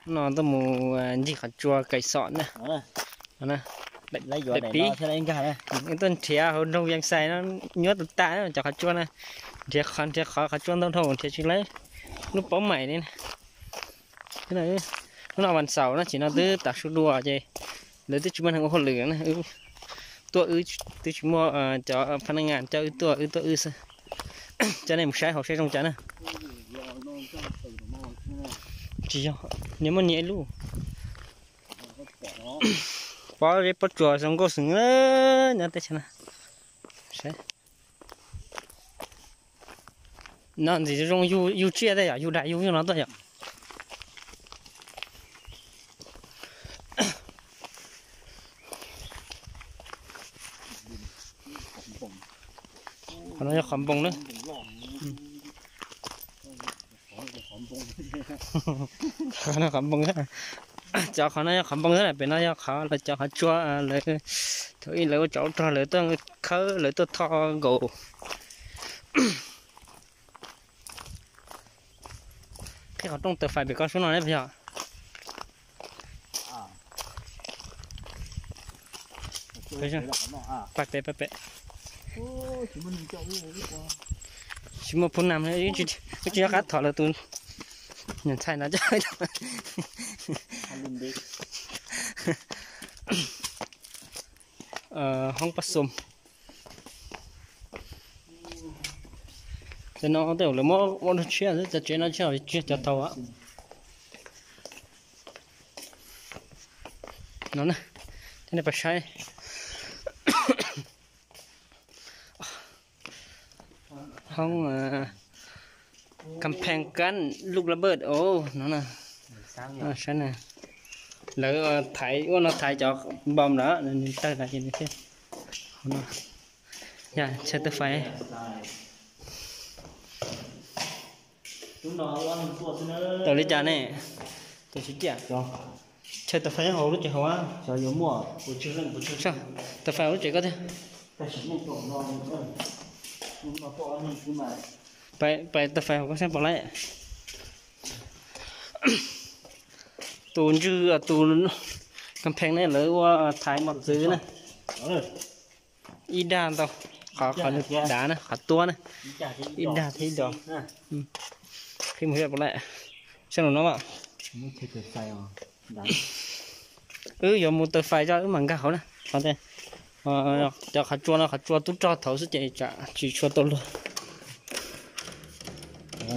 No tuaj mus ncig qhov tsua Kais Xom na. Pib, tuaj nrhiav hauv nroog Vias Xais no, nyuaj tas tas cov qhov tsua na. Nrhiav qhov nrhiav qhov, qhov tsua ntau dhau nrhiav tsis tau lub paub maim li. Hnub no vas xaum no ces no twb tav su dua ces lawv twb tsis muaj neeg ua hauj lwm na. Tuaj wb twb tsis muaj cov phab naj ngas coj wb tuaj, wb tuaj wb xwb. Coj nej mus saib hauv saib zoo cas na. Tsis yog, niag muaj niag ib lub. Pob zeb pob tsuas zoo nkauj xwb nyob teb chaws na. No ntxim zoo yug tsiaj tej yom, yug dag yug yog no tuaj yom. Qhov no yog qhov npoo na. Qhov no qhov npoo, cov qhov no yog qhov npoo xwb, pem no yog qhov lawv cov qhov tsua lawv, thaum ub lawv ua tsov ua rog lawv tuaj khawb lawv tuaj tho nkaus. Qhib qhov rooj taws fais pem koj sub no ne puas yog? Pab pem, pab pem. Tsis muaj phub nam, wb tsis nyob qab thov lawv tus niam ntxhais no coj. Hoob pab xum. Cov no tej zaum lawv muab ua dog tshiab xwb, cov tsev no tsis yog cov thaum no na. Cov nej pab saib. Hoob, kam pheej kab lub la bawj no na. Saib na, lawv thaiv ua no thaiv cov npoo lawm nws tawg lawm ces nws thiaj, yog chaw taw fais. Tawm li cas ne? Tawm tsis ciaj. Chaw taw fais nyob hauv lub tsev hauv. Taw fais hauv lub tsev koj thiab. Pais taw fais hauv koj saib puas laib. Tus ntswg tus kam pheej ne lawv ua thaiv mos txwv na. Ib dag ntau, qhov, qhov dav na, qhov tuab na. Ib dag thiab ib dos. Qhib mus puas laib. Saib lus no mas. Wb yuav mus taw fais tso wb mam nkag hauv na. Cov qhov tsua no qhov tsua tub rog thaud xwb ces tsam tsis tshua tau luag.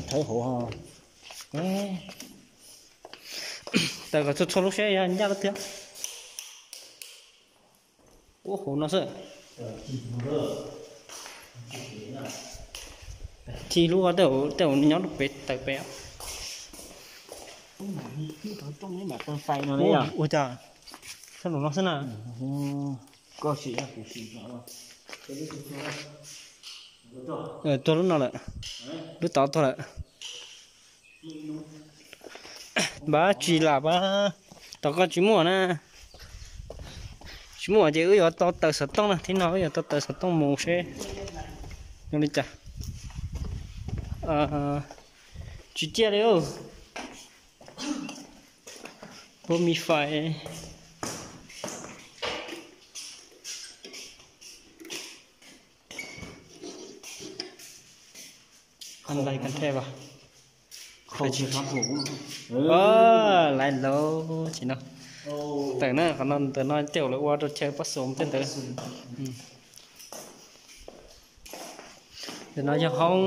Thawb hauv. Taw kom txhua txhua lub seb yog ncaj lub twg. Ub, hauv no xwb. Thib lub tej zaum nyob rau pem taw pem. Ua cas, sab lus no xwb na. Tuag lub no lawm, lub tod tuag lawm. Npab tsis lam pab, tom koj tsis muaj na. Tsis muaj ces wb yuav tau taws xov tooj na, thib no wb yuav tau taws xov tooj mus seb zoo li cas. Tsis ciaj li. Pub mi fais. Lais kan the vas. Lais laus tsis no. Tawm na, qhov no ntawm no tej zaum lawv ua rau chaw pab xum tej ntawd. Ntawm no yog hoob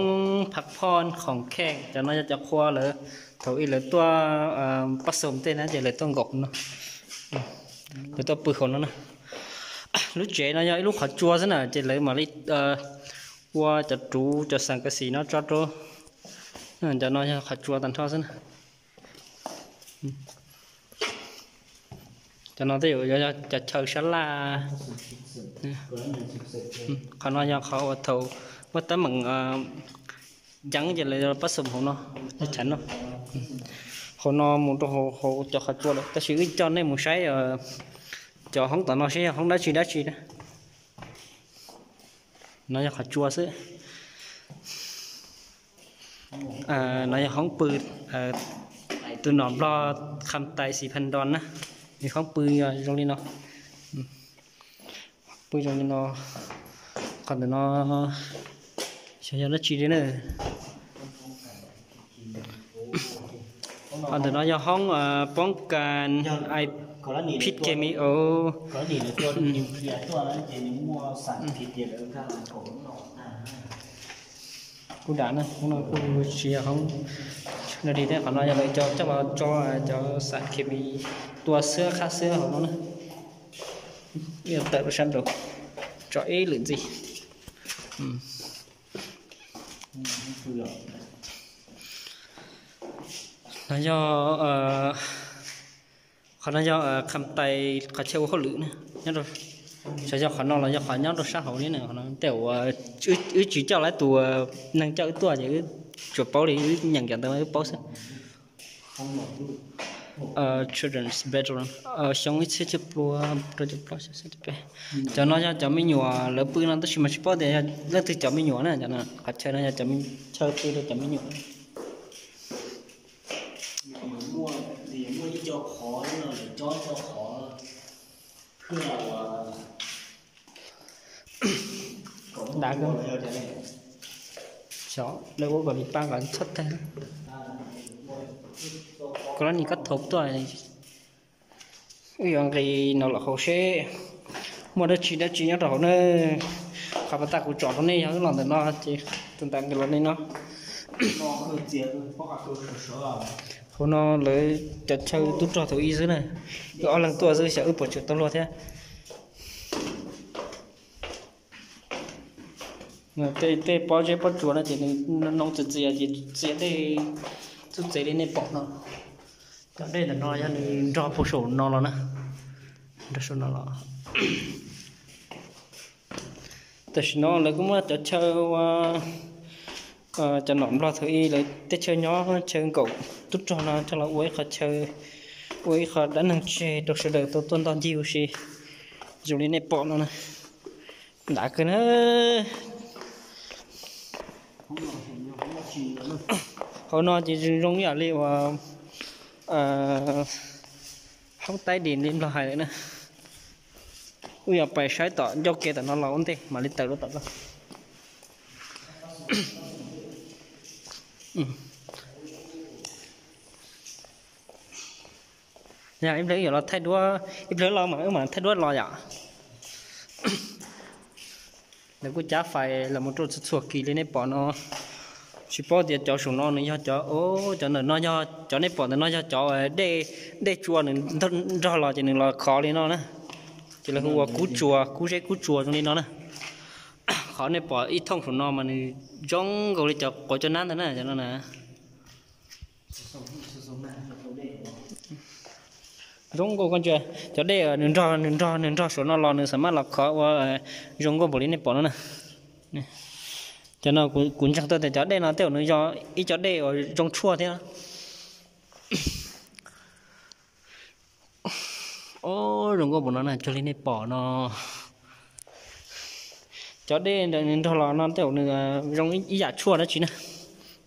phav phoj khoom kheej, cov no yog cov qhua lawv thaum ub lawv tuaj pab xum tej na ces lawv tuaj nkaum no. Lawv tuaj pw hauv no na. Lub tsev no yog ib lub qhov tsua xwb na ces lawv mam li ua cov ruv cov xeem ka xim no tso rau. Cov no yog qhov tsua tag nrho xwb na. Cov no tej zaum yog cov chaw sab laj. Qhov no yog qhov uas thaum muaj teeb meem ceev ces lawv pab xum hauv no, chav no. Hauv no mus rau hauv cov qhov tsua lawm, tab sis wb coj nej mus saib cov hoob tom no seb yog hoob dab tsi dab tsi na. No yog qhov tsua xwb. No yog hoob pw, Tus nom nplog kham tais xis phan don na, nws hoob pw zoo li no. Pw zoo li no. Qhov ntawm no xyov yog dab tsi li na. Qhov ntawm no yog hoob poob kas ai phij ke mi o. Kuv dam na, kuv no kuj tsis yog hoob no li thiab, qhov no yog lawv coj los tso cov xam khes mis tua xwab qhab xwab hauv no na. Tawm rau sab nraud, tso ib lwm ntxiv. No yog, qhov no yog kham tais qhov chaw ua hauj lwm na. Xyov yog qhov no los yog qhov nyob rau sab hauv li na, qhov no tej uas wb tsis coj lawv tus neeg coj wb tuaj ces wb tsuas paub li, wb nyeem cov ntawd wb paub xwb. Children's bedroom, xyoo ib txhiab cuaj pua rau caum plaub, xyoo ib txhiab cuaj pua. Cov no yog cov me nyuam lawv pw no tab sis mas tsis paub tias yog leej twg cov me nyuam na, cov no qhov chaw no yog chaw pw rau cov me nyuam. Dav, xyov lawv ua kom nws pa kom txhob tag. Koj los nim koj thaum tuaj, wb yuav nqis no los hauv seb muaj dab tsi dab tsi nyob rau hauv na. Qhov pas tas kuv tsom rau nej yog wb los ntawm no ces tus ntawd nqis los li no. Hauv no lawv cov chaw tub rog thaum ub xwb na, wb ob leeg tuaj xwb xyov wb puas tsum tau luag thiab. Tej pob zeb pob tsuas no ces nws noo txias txias ces txias dej txuj txev li nej pom no. Cov dej ntawm no yog nws nrog puag saum no los na, nrog saum no los. Tam sim no lawv kuj muab cov chaw ua, cov nom nplog thaum ub lawv tej chaw nyob chaw nkaum tub rog no coj los ua ib qho chaw, ua ib qho dab neeg tseg rau sawv daws tau tuaj ntoj ncig ua si zoo li nej pom no na. Dav kawg na. Hauv no ces zoo zoo ib yam li uas hoob taib dis li nplog hais lawm na. Wb yuav pais saib tom ncauj ke tom no los ua ntej mam li tawm rau tom no. Yog ib pliag wb yuav los thaij duab, ib pliag los mas wb mam thaij duab los yom. Lawv kuj cab fais los mus rau txhua txhua kis li nej pom no. Tsis paub tias cov saum no nws yog cov, cov ntawm no yog cov nej pom ntawm no yog cov dej, dej tsua nws nrog los ces nws los khov li no na. Ces lawv hu ua kub tsua, kub zeb kub tsua zoo li no na. Qhov nej pom ib thooj saum no mas nws zoo nkaus li cov quav cov nab ntag na, cov no na. Zoo nkaus koj ntsia, cov dej nws nrog, nws nrog, nws nrog saum no los nws xam maj los khov ua zoo nkaus npaum li nej pom no na. Cov no kuv ntseeg tau tias cov dej no tej zaum nws yog ib cov dej uas zoo tshuaj thiab. Zoo nkaus npaum no na, cuag li nej pom no. Cov dej nws nrog los no tej zaum nws zoo ib yam tshuaj dab tsi na.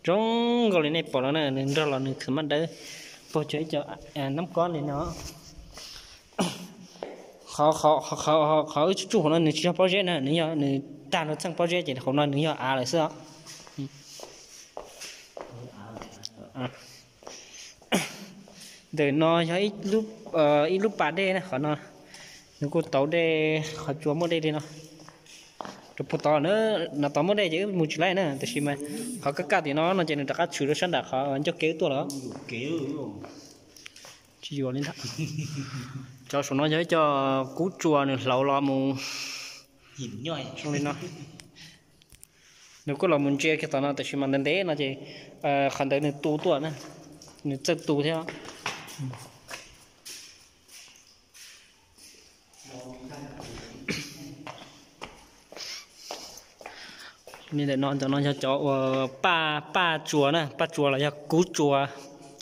Zoo nkaus li nej pom no na, nws nrog los nws khwv maj dawb puag cuag ib co nab kob li no. Qhov wb tsuj tsuj hauv no nws tsis yog pob zeb na, nws yog nws tag nws txheej pob zeb ces hauv no nws yog av lawm xwb os. Ntawm no yog ib lub pas dej na, qhov no nws kuj tauv dej, qhov tsua muaj dej li no. Rau puag tod na, no tod muaj dej ces wb mus tsis laib na, tiam sis mas qhov kaj kaj tim no no ces nws rov qab tshwm rau sab nram qhov ncauj kev wb tuaj lawm. Tsis yuav li ntag. Cov saum no yog ib co kub tsua nws hlauv los mus zoo li no. Nws kuj los mus ntsia kiag tom no, tiam sis mas ntev ntev no ces qhov ntawd nws tu tuaj na, nws txawj tu thiab. Li ntawm no, cov no yog cov uas paj, paj tsua na, paj tsua los yog kub tsua,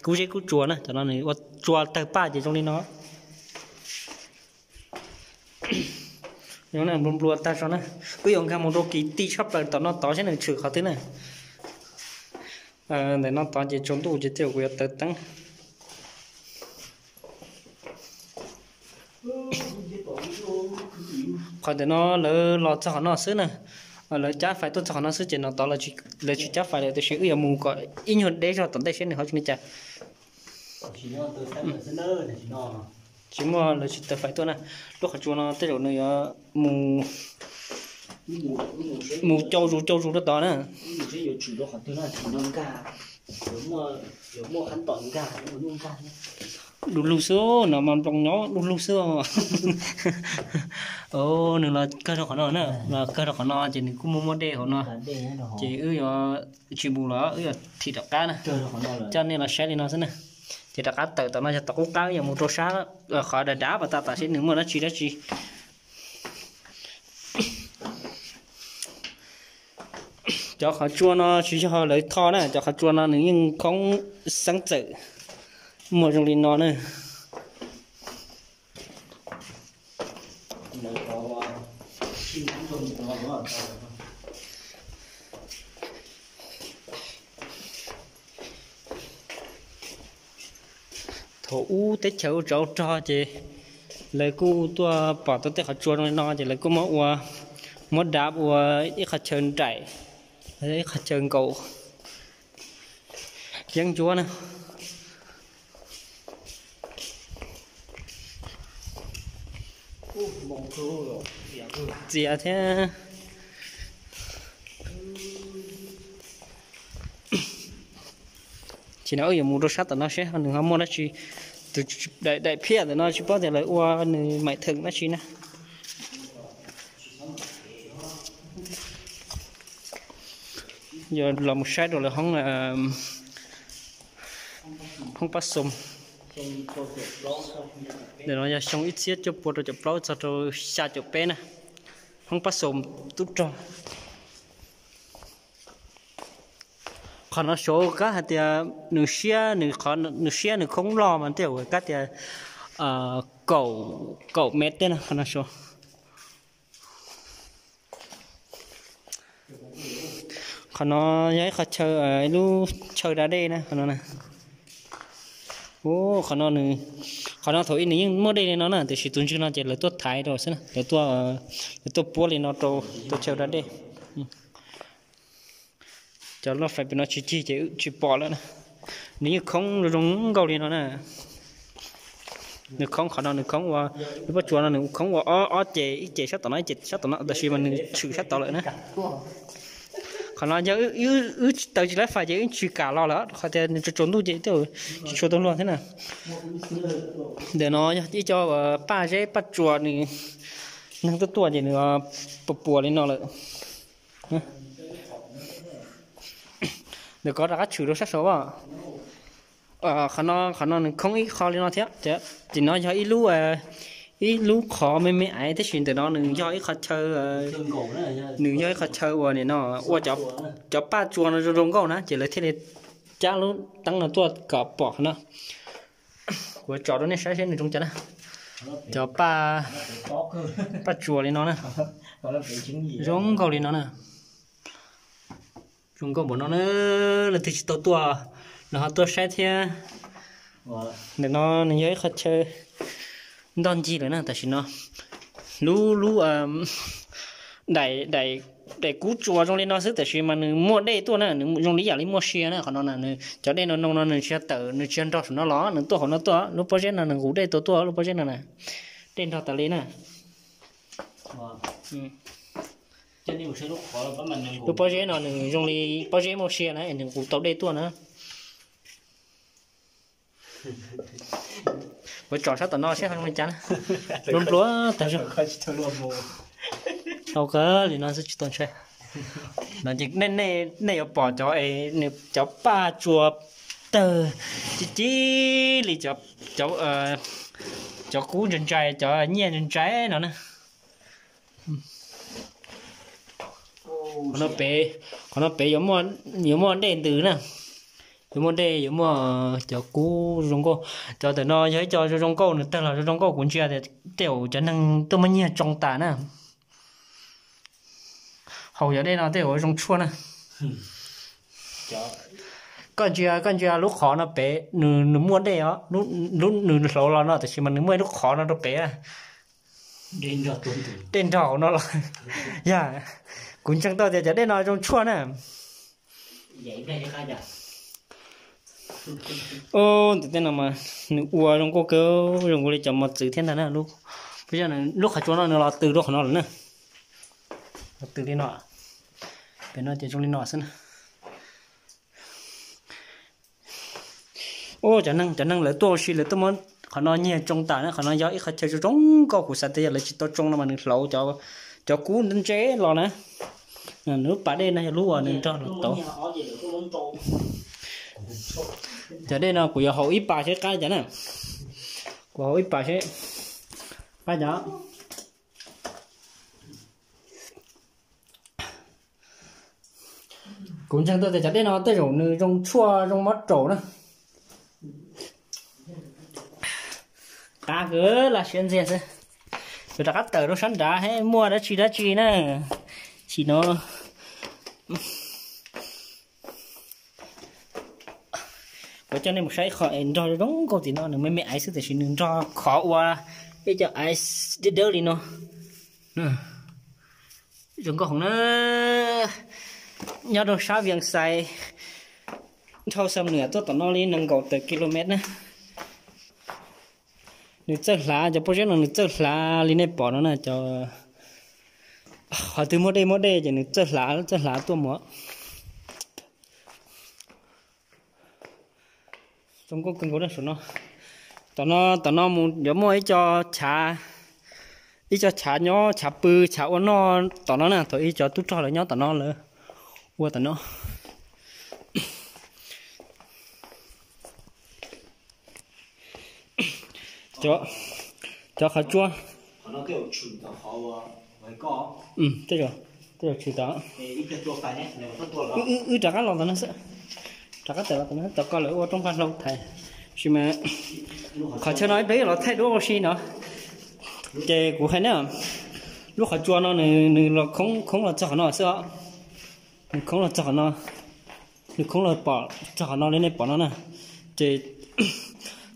kub zeb kub tsua na, cov no nws ua tsua tawg paj ces zoo li no. Zoo na, nplua nplua tag zog na. Wb yuav nkag mus rau kis tij tshaj plaws tom no tod saib nws tshwm qhov twg na. Ntawm no tod ces tsaus ntuj ces tej zaum kuv yuav tawv teeb. Qhov ntawm no lawv los txog qhov no xwb na, lawv cab fais tuaj txog qhov no xwb ces no tod lawv tsis cab fais lawm, tiam sis wb yuav mus kom ib nyuag deb zog tom ntej seb nws ho zoo li cas. Tsis muaj, lawv tsis taws fais tuaj na. Lub qhov tsua no tej zaum nws yuav mus, mus cau zus cau zus rau tod na. Du lug xwb, no mas nploos nyob du lug xwb. Nws los kawg rau qhov no na, los kawg rau qhov no ces nws kuj muaj muaj dej hauv no. Ces wb yuav tsis mus los wb yuav thim rov qab na. Coj nej los saib li no xwb na. Ces rov qab tawm tom no yog tom qub qab wb yuav mus rau sab qhov dav dav pas tas tam seb nws muaj dab tsi dab tsi. Cov qhov tsua no tsis yog lawv tho na, cov qhov tsua no nws yeej khoob xeeb txawm muaj zoo li no na. Thaum ub teb chaws ua tsov rog ces lawv kuj tuaj pom tau tej qhov tsua zoo li no ces lawv kuj muab ua, muab dav ua ib qhov chaw nraim, ib qhov chaw nkaum yeeb ncuab na. Txias thiab. Ces no wb yuav mus rau sab tom no seb nws ho muaj dab tsi. Tus daim phiaj ntawm no tsis paub tias lawv ua nws maim theem dab tsi na. Yog los mus saib rau lawv hoob, hoob pab xoo. Ntawm no yog xyoo ib txhiab cuaj pua rau caum plaub txog rau xya caum peb na. Hoob pab xoo tub rog. Qhov no saud kab hais tias nws siab, nws qhov nws siab nws khoob loj mas tej zaum kab tias kaum, kaum mev tej no qhov no saud. Qhov no yog ib qhov chaw, ib lub chaw da dej na qhov no. Qhov no, qhov no thaum ub nws yeej muaj dej li no na, tiam sis tus ntswg no ces lawv tuaj thaiv rau xwb na, lawv tuaj, lawv tuaj puab li no rau, rau chaw da dej. Cov loj fais pem no tsis cig ces tsis pom lawm na. Nws yeej khoob zoo nkauj li no na. Nws khoob qhov no nws khoob ua, lub pob tsuas no nws khoob ua ob, ob ces, ib ces sab tom no ib ces sab tom no tab sis mas nws tshwm sab tod lawm na. Qhov no yog wb taws tsis laib fais ces wb tsis kam los lawm qhov tias nws tsaus tsaus ntuj ces twb tsis tshua tau luag thiab na. Ntawm no yog ib co paj zeb paj tsuas nws neeg tuaj tuaj ces nws puas puas li no lawm. Ntawm ko rov qab tshwm rau sab saud as. Qhov no, qhov no nws khoob ib qho li no thiab. Tim no yog ib lub, ib lub qhov me me aiv tab sis ntawm no nws yog ib qhov chaw, nws yog ib qhov chaw uas nim no ua cov paj tsua no zoo zoo nkauj na ces lawv thiaj li cab lub teeb no tuaj kom pom qhov no. Kuv tso rau nej saib seb nws zoo cas na. Cov paj, paj tsuas li no na, zoo nkauj li no na. Zoo nkauj npaum no na, leej twg tsis tau tuaj los ho tuaj saib thiab. Ntawm no nws yog ib qho chaw ntoj ncig lawm na tam sim no. Lub, lub daim, daim kub tsuas zoo li no xwb tab sis mas nws muaj dej tuaj na, nws zoo li yam li muaj sia na. Qhov no na, cov dej no no no nws tsis yog tawm, nws tsis yog nrog saum no los, nws tuaj hauv no tuaj. Lub pob zeb no nws nqus dej tuaj tuaj lub pob zeb no na. Dej nrog tas li na. Lub pob zeb no nws zoo li pob zeb muaj sia na, nws nqus tau dej tuaj na. Kuv tsom sab tom no seb zoo li cas na. Npluav npluav tag zog. Tau kawg li no xwb tsis tau ntshai. No ces nej yuav pom cov, cov paj tsuas tawg ci ci li cov, cov kub ntsais ntsais, cov nyiaj ntsais ntsais no na. Qhov no pem, qhov no pem yuav muaj dej ntws na. Yuav muaj dej, yuav muaj cov kub zoo nkauj. Cov ntawm no yog ib co zoo zoo nkauj, nws tawg los zoo zoo nkauj, kuv ntsia tias tej zaum cov neeg tuaj muaj nyiaj tsoo tas na. Haus cov dej no tej zaum zoo tshuaj na. Koj ntsia, koj ntsia lub qhov no pem, nws muaj dej os, nws hlauv los no tab sis mas nws muaj ib lub qhov no rau pem. Dej nrog no los, yog, kuv ntseeg tau tias cov dej no zoo tshuaj na. Ntawm tej no mas nws ua zoo nkauj kawg, zoo nkaus li cov mos txwv thiab ntag na. Lub qhov tsua no nws los tws rau qhov no lawm na. Los tws li no, pem no ces zoo li no xwb na. Cov neeg, cov neeg lawv tuaj ua si lawv tuaj muab qhov no nyiag tsoo tas na. Qhov no yog ib qhov chaw zoo zoo nkauj, kuv xav tias yog lawv tsis tau tsoo no mas nws hlauv cov kub ntse los na. Nws lub pas dej no yog lub uas nws nrog los tod. Cov dej no kuv yuav haus ib pas seb qab li cas na. Kuv haus ib pas seb qab li cas. Kuv ntseeg tau tias cov dej no tej zaum nws zoo tshuaj zoo mob raum na. Qab kawg, laj siab ntxiag xwb. Kuv rov qab tawm rau sab nrad seb muaj dab tsi dab tsi na. Sim no kuv coj nej mus saib ib qho es nrog zoo nkauj tim no, nws me me aiv xwb tiam sis nws nrog khov ua ib co aiv dawb dawb li no. Zoo nkauj heev na. Nyob rau sab Vias Xais, dhau Xam Nuam tuaj tom no li nees nkaum tawm kilomev na. Nws txawj hlav, cov pob zeb no nws txawj hlav li nej pom no na. Cov, qhov twg muaj dej muaj dej ces nws txawj hlav, txawj hlav tuaj mus. Zoo nkauj kawg nkaus na saum no. Tom no, tom no mus yuav muaj ib co chav, ib co chav nyob, chav pw, chav ua noj tom no na. Thaum ub cov tub rog lawv nyob tom no lawv ua tom no. Cov qhov tsua, tej zaum tshwm tom, wb rov qab los tom no xwb, rov qab tawm los tom no, tom ko lawv ua rooj npaj hlau thaiv. Sis mas qhov chaw no ib pliag los thaij duab ua si no. Ces kuv hais ne, lub qhov tsua no nws los khoob, khoob los txog qhov no xwb os. Nws khoob los txog qhov no, nws khoob los pom txog qhov no li nej pom no na. Ces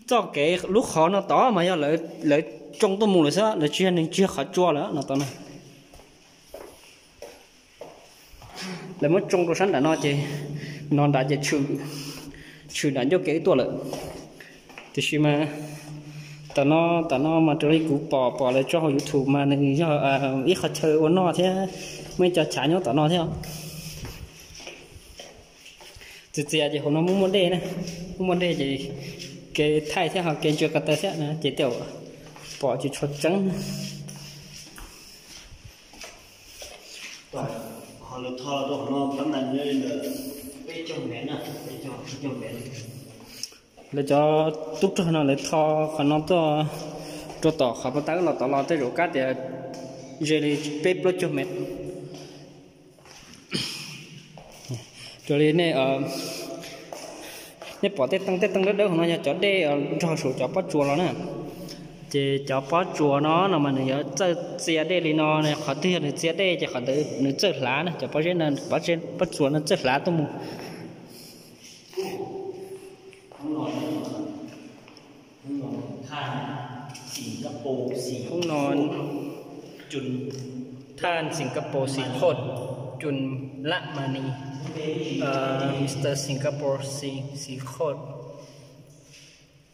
txoj kev lub qhov no tod mas yog lawv tsoo tuaj mus lawm xwb, lawv tsis yog nws tsis yog qhov tsua lawm no tod na. Lawv muab tsoo rau sab nram no ces no nrad ces tshwm, tshwm nram ncauj kev tuaj lawm. Tiam sis mas tom no, tom no mas raws li kuv pom, pom lawv tso hauv YouTube mas nws yog ib qhov chaw ua noj thiab, muaj ib co chav nyob tom no thiab. Txias txias ces hauv no muaj muaj dej na, muaj muaj dej ces kev thaij thiab ho kev ntsia ko taw thiab na ces tej zaum pom tsis tshua tseeb. Lawv cov tub rog no lawv tho qhov no tuaj rau tom qhov pas tawb los tod los tej zaum kab tias ze li peb plaub caug mev. Raws li nej pom tej teej, tej teej dawb dawb hauv no yog cov dej nrog saum cov pob tsuas los na. Ces cov pob tsuas no no mas nws yuav txawj txia dej li no, qhov twg yog nws txia dej ces qhov ntawd nws txawj hlav na, cov pob zeb no, pob tsuas no txawj hlav tuaj mus. Hoob no, thaj Singapore xis khoj, cun lab mas ni, Mister Singapore xis khoj,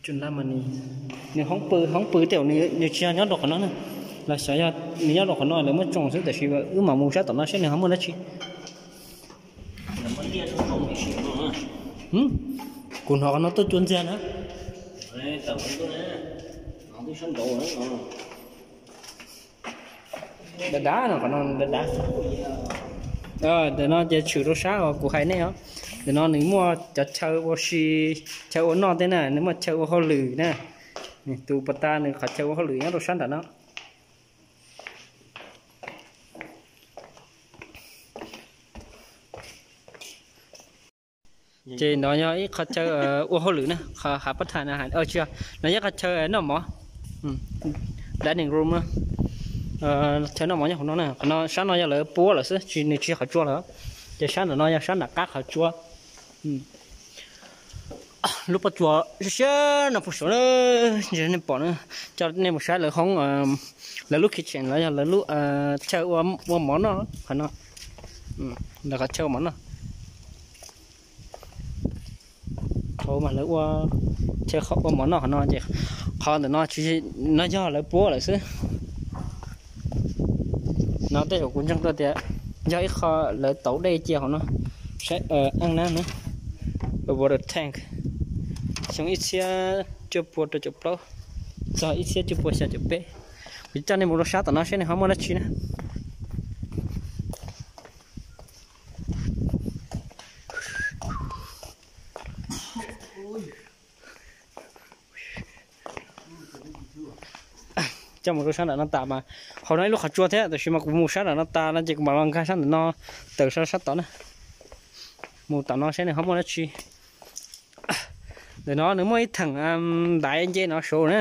cun lab mas ni. Nws hoob pw, hoob pw tej zaum nws tsis yog nyob rau qhov no na, los xyov yog nws nyob rau qhov no lawv muab tsoo xwb, tiam sis wb mam mus sab tom no seb nws ho muaj dab tsi. Kuv hnov qhov no tuaj cua ntxiag na. Dav dav no, qhov no dav dav. Ntawm no ces tshwm rau sab uas kuv hais nej os. Ntawm no nws muaj cov chaw ua si, chaw ua noj tej na, nws muaj chaw ua hauj lwm na. Tus pas tas nws qhov chaw ua hauj lwm nyob rau sab nram no. Ces no yog ib qho chaw ua hauj lwm na, qhov hav pab thas na, tsis yog, no yog qhov chaw noj mov, dining room, chaw noj mov nyob hauv no na. Qhov no, sab no yog lawv puab lawm xwb, tsis, nws tsis yog qhov tsua lawm. Ces sab nram no yog sab nram qab qhov tsua. Lub pob tsuas siab siab no puag saud na, nej pom na, coj nej mus saib lawv hoob, lawv lub kitchen los yog lawv lub chaw ua mov noj qhov no. Lawv qhov chaw ua mov noj, qhov mas lawv ua chaw ua mov noj qhov no ces qhov ntawm no tsis, no yog lawv puab lawm xwb. No tej zaum kuv ntseeg tuaj tias yog ib qho lawv tauv dej cia hauv no. Saib, eeb nab na, water tank, xyoo ib txhiab cuaj pua rau caum plaub txog ib txhiab cuaj pua xya caum peb. Kuv coj nej mus rau sab tom no seb nws ho muaj dab tsi na. Coj mus rau sab nram no tas mas, hauv no ib lub qhov tsua thiab, tab sis mas kuv mus sab nram no tas no ces kuv mam los nkag sab ntawm no, tawm sab tod na. Mus tom no saib nws ho muaj dab tsi. Ntawm no nws muaj ib theem ntaiv nce no saud na.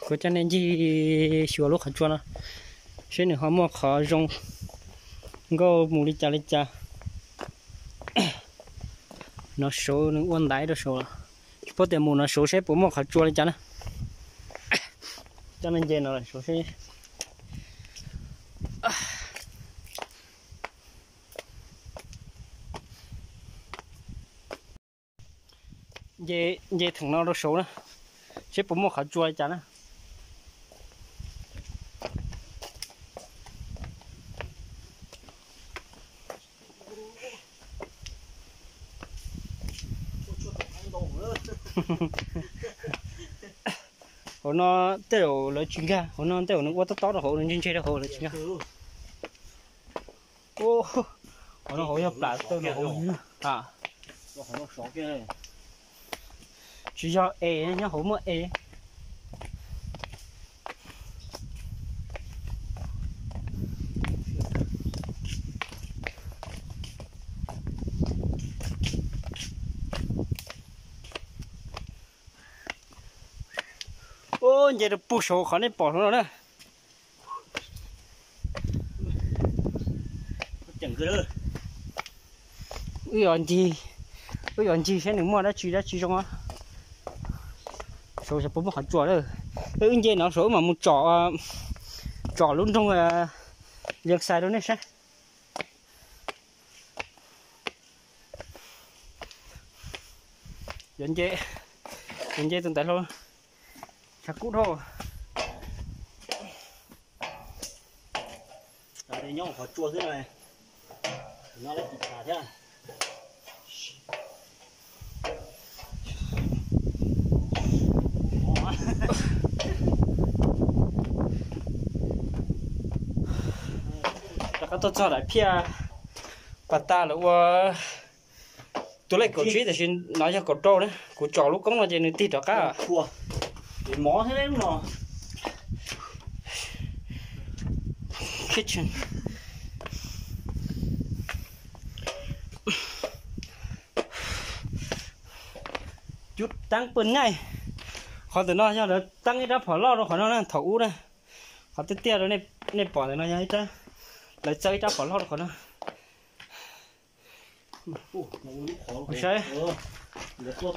Kuv coj nej ncig xyuas lub qhov tsua no, seb nws ho muaj qhov zoo nkauj mus li cas li cas. No saud nws ua ntaiv rau saud los, tsis paub tias mus no saud seb puas muaj qhov tsua li cas na. Coj nej nce no saud seb. Nce theem no rau saud na, seb puas muaj qhov tsua li cas na. Hauv no tej zaum lawv tsis nkag, hauv no tej zaum nws ua tob tob rau hauv, nws ntse ntse rau hauv lawv tsis nkag. Hauv no hauv yog plam tawg no hauv. Tsis yog es, nyob hauv muaj es. Ub, nce rau puag saud qhov nej pom saud no na. Wb yuav ncig, wb yuav ncig saib nws muaj dab tsi dab tsi zoo. Saud xyov puas muaj qhov tsua lawm. Wb nce no saud wb mam mus tsom, tsom lub nroog Lias Xais rau nej saib. Yuav nce, yuav nce tus ntawd hlo, tshav kub dhau. Nyob qhov tsua xwb no, nyob lab kis tshav thiab. Rov qab tuaj txog daim phiaj pas tas lawv ua tus lej kaum tsib tiam sis no yog kaum rau na. Kuv tsom lub koob no ces nws tig rov qab. Mov thiab no. Kitchen. Cub taab pwj nyaij. Qhov ntawm no yog lawv taab ib rab phom loj rau qhov no na, thaum ub na. Qhov tiaj tiaj rau nej pom ntawm no yog ib rab, lawv txawb ib rab phom loj rau qhov no. Saib, lawv cov,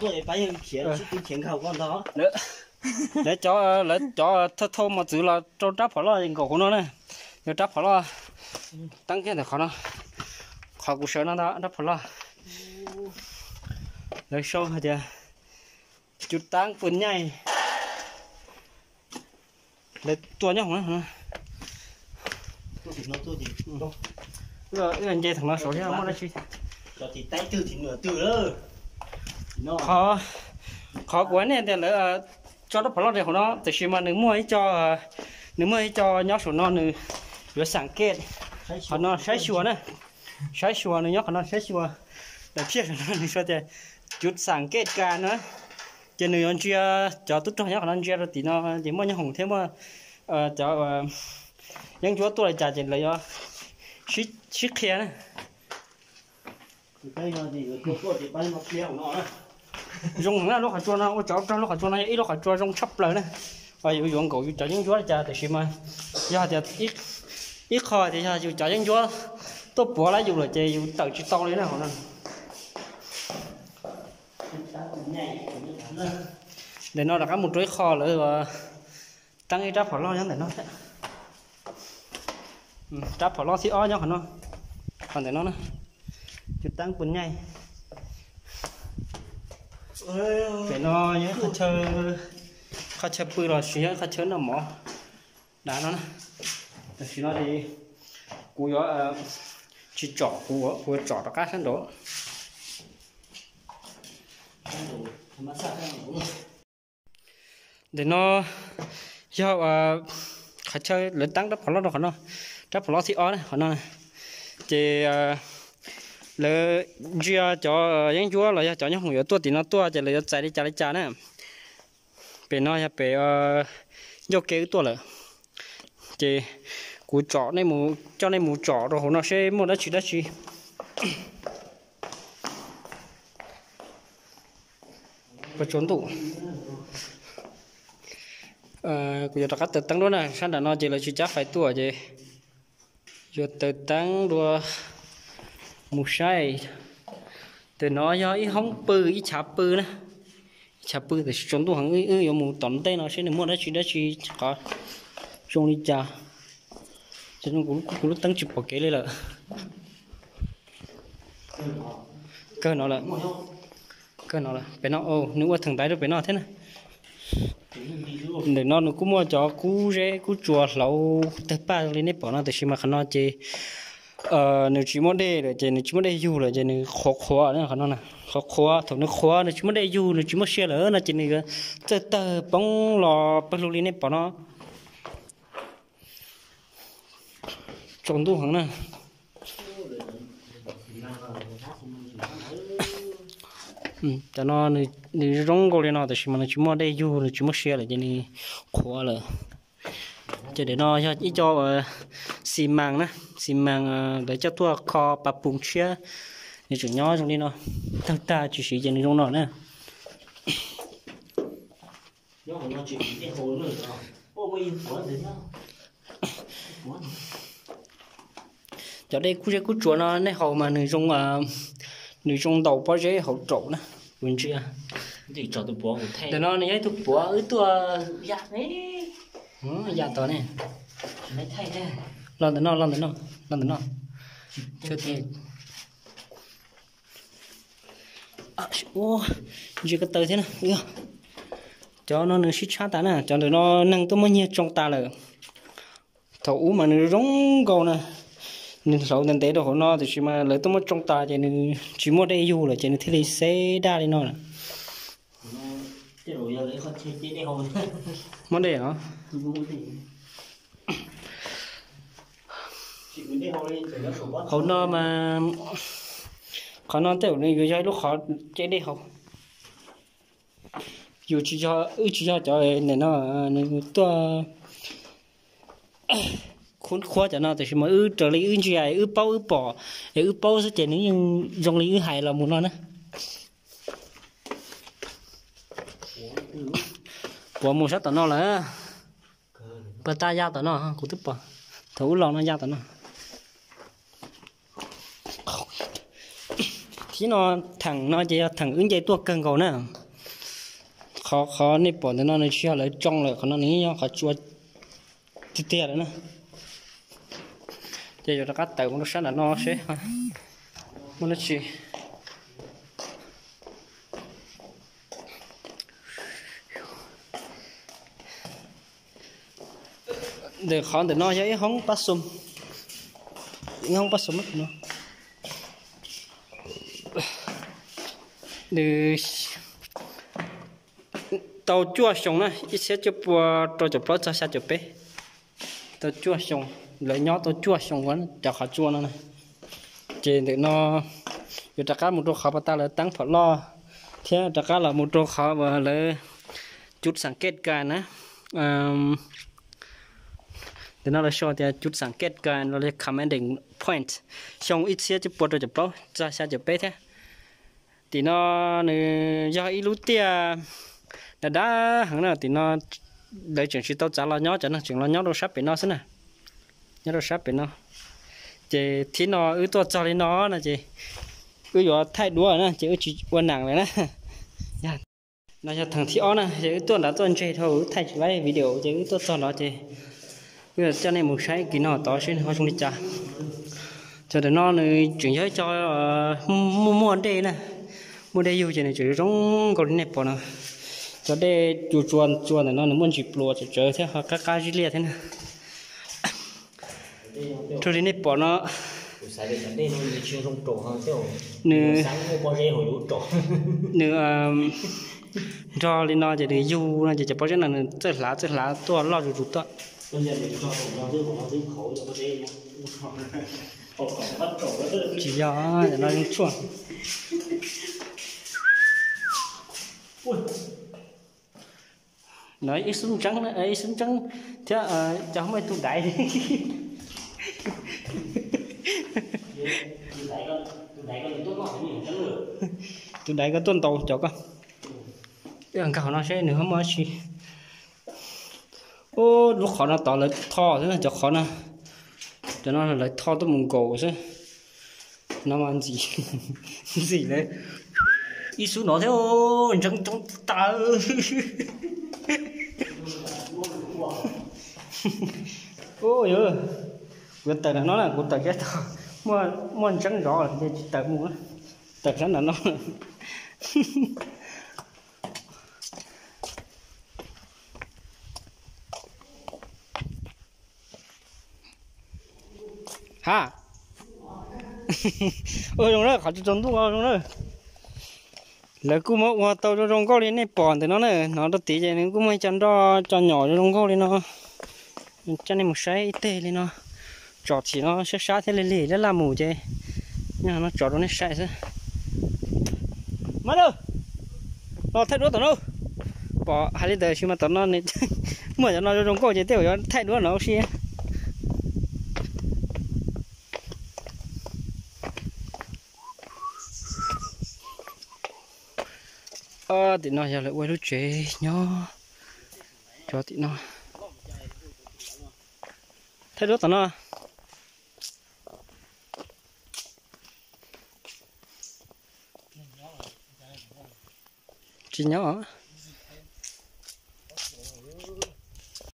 lawv cov thawj thawj mos txwv los rau rab phom loj nkaum hauv no na. Yog rab phom loj, taab kiag ntawm qhov no, qhov kuv sawv no ntag, rab phom loj. Lawv sau hais tias cub taab pwj nyaij. Lawv tua nyob hauv no. Wb nce theem no saud thiab muaj dab tsi. Qhov, qhov kuv hais nej tias lawv tso rab phom loj rau hauv no tiam sis mas nws muaj ib co, nws muaj ib co nyob saum no nws yuav xam kej. Qhov no saib xyuas na, saib xyuas nws nyob qhov no saib xyuas. Daim phiaj saum no nws sau tias cub xam kej kas no. Ces nws yuav ntsia, cov tub rog nyob qhov no ntsia rau tim no ces muaj nyob hoom thiab muaj cov yeeb ncuab tuaj li cas ces lawv yuav sib qhia na. Zoo heev na, lub qhov tsua no ua tsov rog, lub qhov tsua no yog ib lub qhov tsua zoo tshaj plaws na. Yus yuav nkaum yus cov yeeb ncuab li cas tiam sis mas yog tias ib qho tias yog yus cov yeeb ncuab tuaj puav lawm yus lawm ces yus tawm tsis tau li na hauv no. Ntawm no rov qab mus rau ib qho lawv teeb ib rab phom loj nyob ntawm no thiab. Rab phom loj thib ob nyob qhov no, qhov ntawm no na, cov teeb pus nyaij. Pem no yog qhov chaw pw los sis yog qhov chaw noj mov dav no na. Tam sim no kuv yuav tsis tsom, kuv yuav tsom rov qab sab nraud. Ntawm no yog qhov chaw lawv teeb rab phom loj rau qhov no, rab phom loj thib ob na qhov no. Ces lawv ntsia cov yeeb ncuab los yog cov nyob hoom yuav tuaj tim no tuaj ces lawv yuav txais li cas li cas na. Pem no yog pem ncauj ke wb tuaj lawm. Ces kuv tsom, coj nej mus tsom rau hauv no seb muaj dab tsi dab tsi. Tsaus ntuj, kuv yuav rov qab taws teeb dua na, sab nram no ces lawv tsis cab fais tuaj ces yuav taws teeb dua mus saib. Ntawm no yog ib hoob pw, ib chav pw na, ib chav pw tiam sis tsaus ntuj heev, wb yuav mus tom ntej no seb nws muaj dab tsi dab tsi qhov zoo li cas. Kuv lub teeb tsis pom kev li lawm. Kawg no lawm, kawg no lawm. Pem no nws ua theem ntaiv rau pem no thiab na. Ntawm no nws kuj muaj cov kub zeb kub tsuas hlauv tawg paj li nej pom no tiam sis mas qhov no ces nws tsis muaj dej lawm ces nws tsis muaj dej yug lawm ces nws qhuav qhuav qhov no, qhuav qhuav. Thaum nws qhuav nws tsis muaj dej yug nws tsis muaj sia lawm no ces nws yuav txawj tawg poob los pawg lug li nej pom no. Tsaus ntuj heev na. Cov no nws zoo nkaus li no tiam sis mas nws tsis muaj dej yug nws tsis muaj sia lawm ces nws qhuav lawm. Ces ntawm no yog ib co xi mas na, xi mas lawv coj tuaj kho pas pus tshiab, nws tseem nyob zoo li no, tawg tag tsis siv ces nws zoo no na. Cov dej kub zeb kub tsuas no nej haus mas nws zoo, nws zoo ntaus pob zeb hauv raum na, kuv ntsia. Ntawm no nws yog ib tug puav wb tuaj ya tod ne. Los ntawm no, los ntawm no, los ntawm no. Ntsia ko taw thiab na. Cov no nws sib tshab tas na, cov ntawm no neeg tuaj muab nyiag tsoo tas lawm. Thaum ub mas nws zoo nkaus na, nws hlauv ntev ntev rau hauv no tiam sis mas lawv tuaj muab tsoo tas ces nws tsis muaj dej yug lawm ces nws thiaj li xeb daj li no lawm. Muab dej os. Hauv no mas, qhov no tej zaum nws yuav yog ib lub qhov ce dej haus. Yus tsis yog, wb tsis yog cov ntawm no, nws tuaj khub khuab cov no tiam sis mas wb raws li wb ntsia, wb paub wb pom, es wb paub xwb ces nws yeej zoo li wb hais los mus no na. Puav mus sab tom no lawm. Puas tas ya tom no, kuv twb pom thaum ub los no ya tom no. Thib no, theem no ces yog theem wb nce tuaj kawg nkaus na. Qhov, qhov nej pom ntawm no nws tsis yog lawv tsoo lawm, qhov no nws yog qhov tsua tiag tiag lawm na. Ces yuav rov qab tawm mus rau sab nram no seb muaj dab tsi. Ntawm qhov ntawm no yog ib hoob pab xoo, ib hoob pab xoo no. Nws tau cuaj xyoo na, ib txhiab cuaj pua rau caum plaub txog xya caum peb. Tau cuaj xyoo, lawv nyob tau cuaj xyoo ua cov qhov tsua no na. Ces ntawm no yuav rov qab mus rau qhov pas tas lawv teeb phom loj, thiab rov qab los mus rau qhov uas lawv cub xam kej kas na. Ntawm no lawv sau tias cub xam kej kas los yog commanding point, xyoo ib txhiab cuaj pua rau caum plaub txog xya caum peb thiab. Tim no nws yog ib lub tiaj dav dav heev na, tim no lawv tseem tsis tau txav los nyob, cov neeg tseem los nyob rau sab pem no xwb na. Nyob rau sab pem no. Ces thib no wb tuaj txog li no no ces wb yuav thaij duab na, ces wb tsis ua nam lawm na. No yog theem thib ob na, ces wb tuaj nrad tuaj ntseg dhau, wb thaij tsis laib video, ces wb tuaj txog nrad ces wb yuav coj nej mus saib kis no tod seb nws ho zoo li cas. Cov ntawm no nws tseem yog ib co muaj muaj dej na, muaj dej yug ces nws tseem zoo zoo nkauj li nej pom no. Cov dej cua tsua tsua ntawm no nws muaj ntsis pluas tsawv tsawv thiab ho qab qab zib liaj thiab na. Raws li nej pom no, nws nws nrog li no ces nws yug no ces cov pob zeb no nws txawj hlav txawj hlav tuaj loj zuj zus tuaj. Tsis yog, no zoo tshuaj. No ib xub ntseeb, ib xub ntseeb thiab, cov muaj ib tug daiv. Tus daiv ko tuaj ntaus cov ko. Nkag hauv no seb nws ho muaj dab tsi. Ub, lub qhov no tod lawv tho xwb na, cov qhov no, cov no lawv tho tuaj mus nkaus xwb. No mas ntxim, ntxim lawm. Ib xub no thiab, ntseeb coob tas. Ub, yuav tawm ntawm no na, kuv tawm kiag tau, muaj ntseeb zov ces tsis tawm mus, tawm sab nram no. Ha, ua zoo na, qhov tsaus ntuj ua zoo na. Lawv kuj muab ua tau zoo zoo nkauj li nej pom ntawm no na, hnov rau tid ces nws kuj muaj ib co nroj co nyom zoo zoo nkauj li no. Coj nej mus saib ib teg li no, tsom txim no sab sab thiab lig lig laj laj mus ces nyob no tsom rau nej saib xwb. Mas los thaij duab tom no, pom hais li ntawd sis mas tom no muaj cov no zoo zoo nkauj ces tej zaum yuav thaij duab no ua si. Tim no yog lawv ua lub tsev nyob, cov tim no. Thaij duab tom no. Tsis nyob.